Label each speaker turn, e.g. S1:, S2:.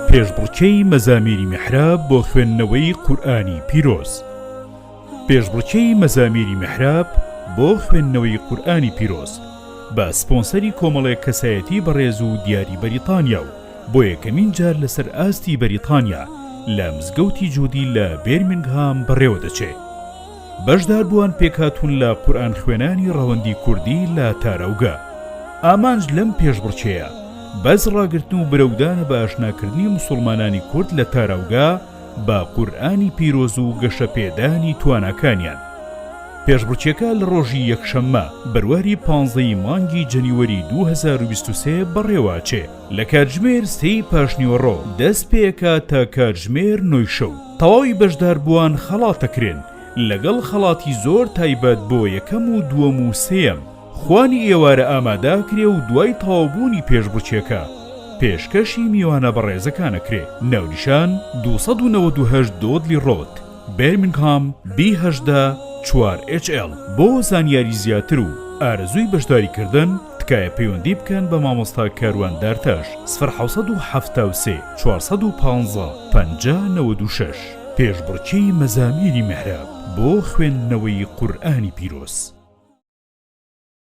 S1: پێشبڕکێی مەزامیری میحراب بۆ خوێندنەوەی قورئانی پیرۆز پێشبڕکێی مەزامیری میحراب بۆ خوێندنەوەی قورئانی پیرۆز بە سپۆنسەری کۆمەڵێک کەسایەتی بەڕێز و دیاری بەریتانیا و بۆ یەکەمین جار لەسەر ئاستی بەریتانیا لە مزگەوتی جودی لە بێرمینگهام بەڕێوەدەچێ. بەشداربووان پێکهاتوون لە قورئان خوێنانی ڕەوەندی کوردی لە تاراوگە. ئامانج لەم پێشبڕکێیە بەرز ڕاگرتن و برەودانە بە ئاشناکردنی موسوڵمانانی کورد لە تاراوگە بە قورئانی پیرۆز و گەشەپێدانی تواناکانیان. پێشبڕکێکە لە ڕۆژی یەکشەممە بەرواری پانزە ی مانگی جەنیوەری 2023 بەڕێوەئەچێ لە کاتژمێر سێی پاشنیوەڕۆ دەست پێئەکات تا کاتژمێر نۆی شەو. تەواوی بەشداربووان خەڵاتەکرێن لەگەڵ خەڵاتی زۆر تایبەت بۆ یەکەم و دووەم و سێیەم. خوانی ئێوارە ئامادەئەکرێ و دوای تەواوبوونی پێشبڕکێکە پێشکەشی میوانە بەڕێزەکان ئەکرێ. ناونیشان، 298 دۆدلی ڕۆد، بێرمینگهام، بی 18 چوار ئێچ ئێڵ. بۆ زانیاری زیاتر و ئارەزووی بەشداریکردن تکایە پەیوەندی بکەن بە مامۆستا کاروان دارتاش، سفر 773 415 50 96. پێشبڕکێی مەزامیری میحراب بۆ خوێندنەوەی قورئانی پیرۆز.